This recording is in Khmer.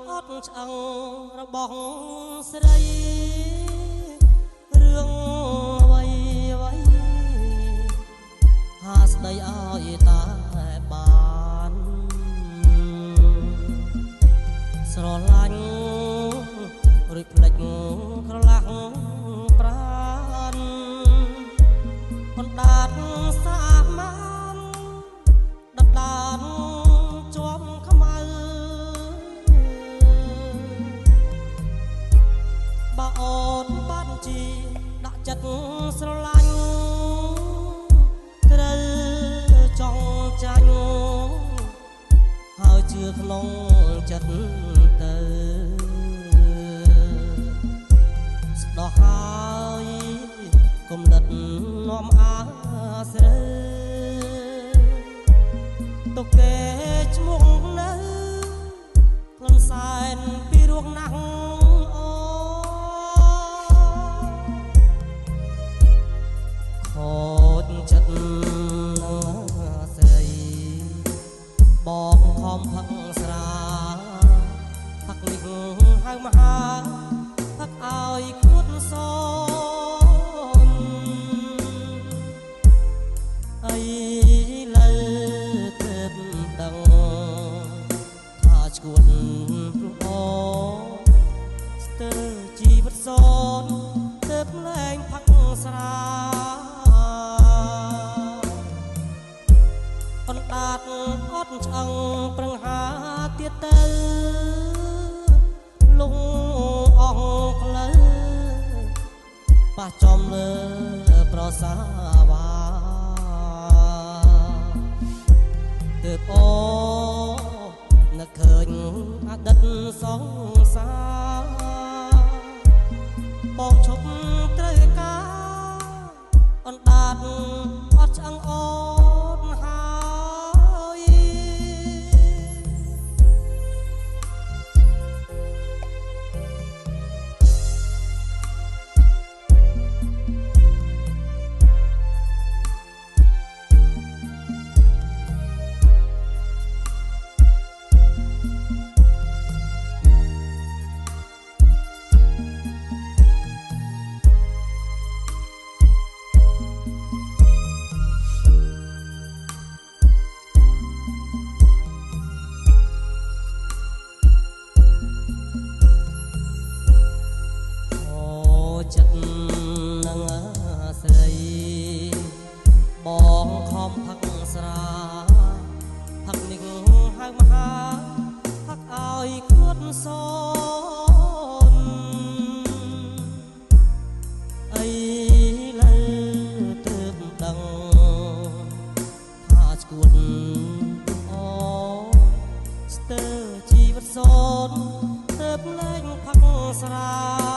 អត់ឆ្អឹងរបស់ស្រីរឿងអ្វីអ្វីហាស្ដីឲ្យតែបានស្រឡាញ់រួចភ្លេចក្រឡាស់ប្រានបណ្ដាតសាមានដដានជាប់ខ្មៅបើអូនបានជីដាក់ចិត្តស្រឡាញ់ត្រូវចង់ចាញ់ហើយជឿក្នុងចិត្តទៅស្ដោះហើយគំនិតនាំអាស្រូវទុកគេឈ្មោះនៅខ្លួនសែនពីរងណាស់អូខូចចិត្តនឹងស្រីបងខំផឹកស្រាផឹកនេះហៅមហាផឹកឲ្យគួតសូនអីលើទើបដឹងថាឈួតព្រោះអូស្ទើរជីវិតសូនទើបលែងផឹកស្រាអណ្ដាតអត់ឆ្អឹងប្រឹងហាទៀតទៅលងអងផ្លូវប៉ះចំលើប្រសាវ៉ាទើបអូនឹកឃើញអតីតសង្សារបងឈប់ត្រូវការអណ្ដាតអត់ឆ្អឹងអូនហើយចិត្តនឹងស្រីបងខំផឹកស្រាផឹកនេះហៅមហាផឹកឲ្យគួតសូនអីលើទើបដឹងថាឈួតអូស្ទើរជីវិតសូនទើបលែងផឹកស្រា